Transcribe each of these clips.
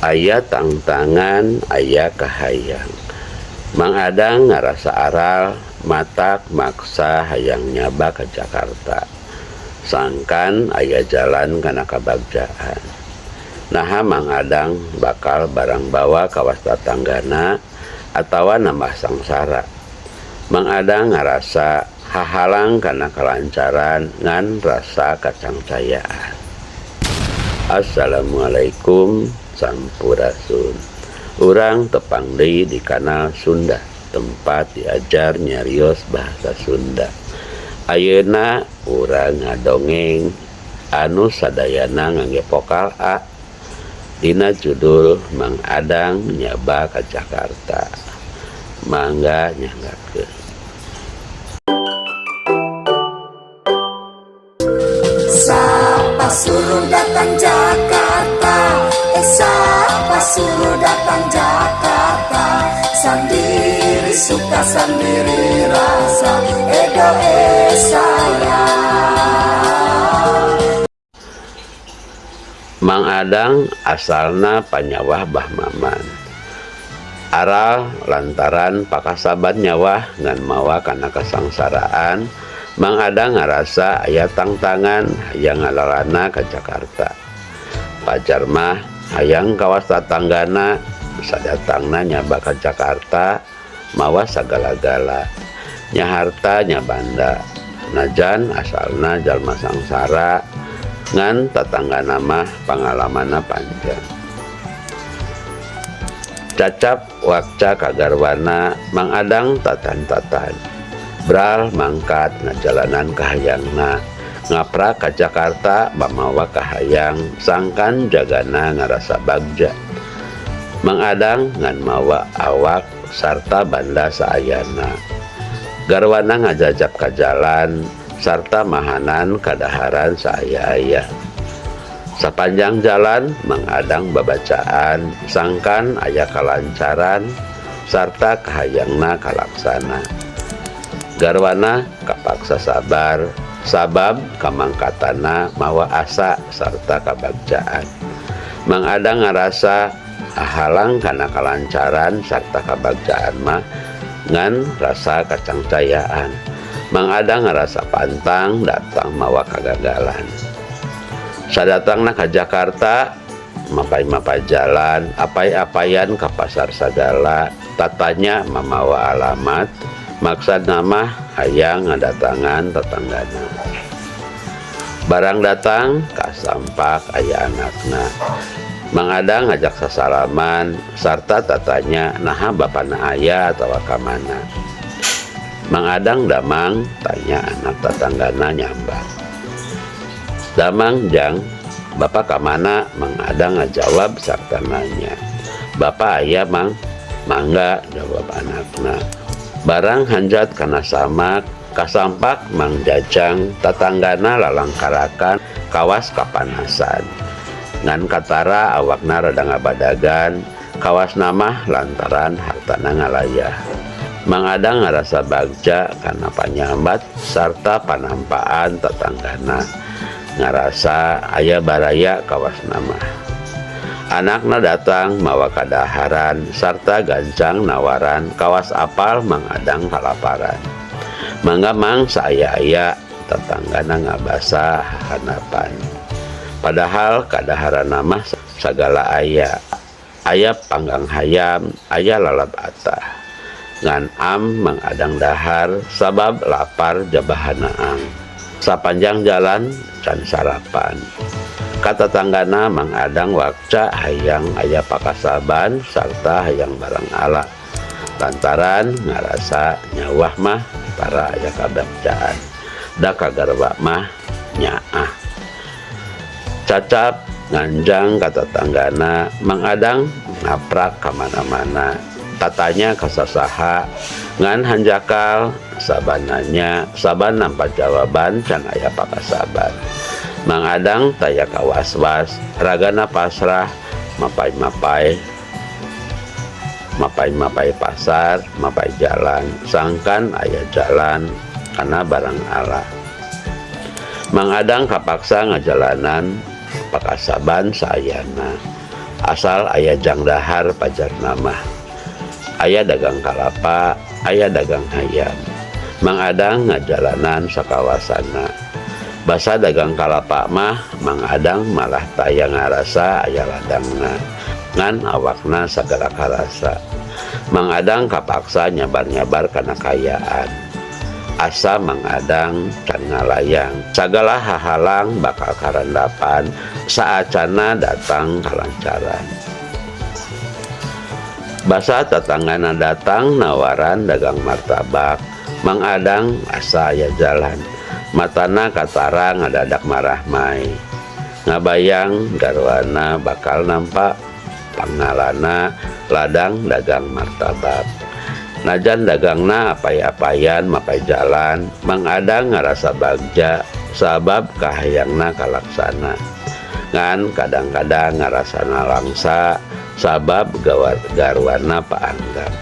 Aya tangtangan aya kahayang. Mang Adang ngarasa aral matak maksa hayang nyaba ka Jakarta. Sangkan aya jalan kana kabagjaan. Naha Mang Adang bakal barang bawa kawas tatanggana atawa nambah sangsara. Mang Adang ngarasa hahalang kana kalancaran ngan rasa kacangcayaan. Assalamualaikum Sampurasun. Urang tepang deui di kanal Sunda, tempat diajar nyarios bahasa Sunda. Ayeuna urang ngadongeng anu sadayana ngangge vokal A dina judul Mang Adang Nyaba ka Jakarta. Mangga nyanggakeun. Siapa suruh datang Jakarta? Siapa suruh datang Jakarta? Sendiri suka sendiri rasa, ego saya. Mang Adang asalna panyawah Bah Maman. Aral lantaran pakasaban nyawah ngan mawa kana kasangsaraan, Mang Adang ngarasa aya tangtangan hayang ngalalana ka Jakarta. Pajar mah hayang kawas tatanggana sadatangna nyaba ka Jakarta mawa sagala-gala nya harta nya banda. Najan asalna jalma sangsara ngan tatanggana mah pangalamanna panjang. Cacap wakca kagarwana Mang Adang tatan-tatan. Bral mangkat ngajalanan kahayangna ngaprak ka Jakarta mamawa kahayang sangkan jagana ngarasa bagja. Mang Adang ngan mawa awak sarta banda saayana. Garwana ngajajap ka jalan sarta mahanan kadaharan saaya-aya. Sapanjang jalan Mang Adang babacaan sangkan aya kalancaran sarta kahayangna kalaksana. Garwana kapaksa sabar sabab kamangkatana mawa asa sarta kabagjaan. Mang Adang ngarasa halang kana kalancaran sarta kabagjaan mah ngan rasa kacangcayaan. Mang Adang ngarasa pantang datang mawa kagagalan. Sadatangna ka Jakarta mapai-mapai jalan, apai-apayan ka pasar sagala, tatanya mamawa alamat, maksad nama hayang ngadatangan tetanggana. Barang datang kasampak aya anakna. Mang Adang ngajak sasalaman sarta tatanya naha bapana aya atawa kamana. Mang Adang damang tanya anak tetanggana nyambang. Damang jang bapak kamana? Mang Adang ngajawab sarta nanya. Bapak aya mang? Mangga jawab anakna. Barang hanjat kana samak kasampak Mang Jajang tatanggana lalangkarakan kawas kapanasan. Ngan katara awakna rada ngabadagan kawas namah lantaran hartana ngalayah. Mang Adang ngarasa bagja kana panyambat sarta panampaan tatanggana. Ngarasa aya baraya kawas namah. Anakna datang mawa kadaharan sarta gancang nawaran kawas apal Mang Adang kalaparan. Mangga mang saaya-aya tetanggana ngabasa hanapan. Padahal kadaharan mah sagala aya. Aya panggang hayam, aya lalap atah. Ngan am Mang Adang dahar sabab lapar jabahanaang. Sapanjang jalan can sarapan. Kata tanggana Mang Adang wakca hayang aya pakasaban sarta hayang barang ala. Lantaran ngarasa nyawah mah tara aya kabagjaan. Da kagarwa mah nyaah. Cacap nganjang kata tanggana Mang Adang ngaprak kamana-mana. Tatanya kasasaha ngan hanjakal sabananya saban nampa jawaban can aya pakasaban. Mang Adang taya kawas-was ragana pasrah mapai-mapai mapai-mapai pasar mapai jalan sangkan aya jalan kana barang ala. Mang Adang kapaksa ngajalanan pakasaban saayana. Asal aya jang dahar pajarna mah. Aya dagang kalapa, aya dagang hayam. Mang Adang ngajalanan sakawasana. Basa dagang kalapa mah Mang Adang malah taya ngarasa aya ladangna. Ngan awakna sagala karasa. Mang Adang kapaksa nyabar-nyabar kana kaayaan. Asa Mang Adang can ngalayang. Sagala hahalang bakal karandapan saacana datang kalancaran. Basa tatanggana datang nawaran dagang martabak. Mang Adang asa aya jalan. Matana katara ngadadak marahmai. Ngabayang garwana bakal nampak pangalana ladang dagang martabak. Najan dagangna apay-apayan mapay jalan, Mang Adang ngarasa bagja sabab kahayangna kalaksana. Ngan kadang-kadang ngarasa nalangsa sabab garwana paanggap.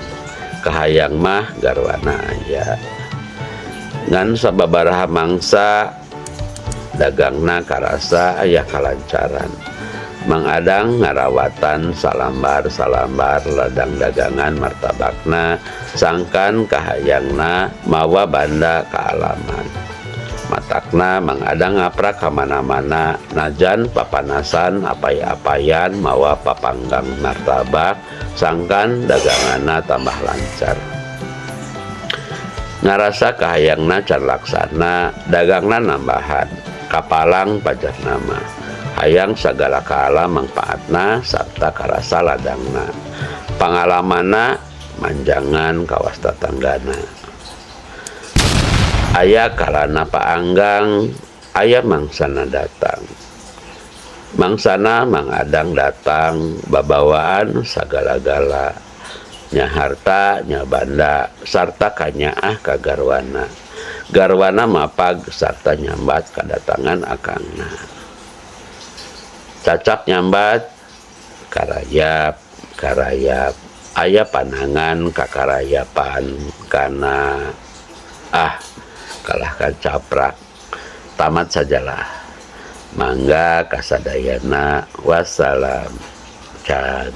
Kahayang mah garwana aya. Ngan sababaraha mangsa dagangna karasa aya kalancaran. Mang Adang ngarawatan salambar-salambar ladang dagangan martabakna sangkan kahayangna mawa banda kaalaman. Matakna Mang Adang ngaprak kamana-mana najan papanasan apay-apayan mawa papanggang martabak sangkan daganganna tambah lancar. Ngarasa kahayangna can laksana dagangna nambahan kapalang pajarna mah. Hayang sagala kaala mangpaatna sarta karasa ladangna. Pangalamanna manjangan kawas tatanggana. Aya kalana paanggang, aya mangsana datang. Mangsana Mang Adang datang babawaan sagala-gala. Nya harta, nya banda, sarta kanyaah ka garwana. Garwana mapag sarta nyambat kadatangan akangna. Cacak nyambat karayap, karayap, aya panangan kakarayapan kana kalahkan caprak. Tamat sajalah. Mangga kasadayana, wassalam. Can.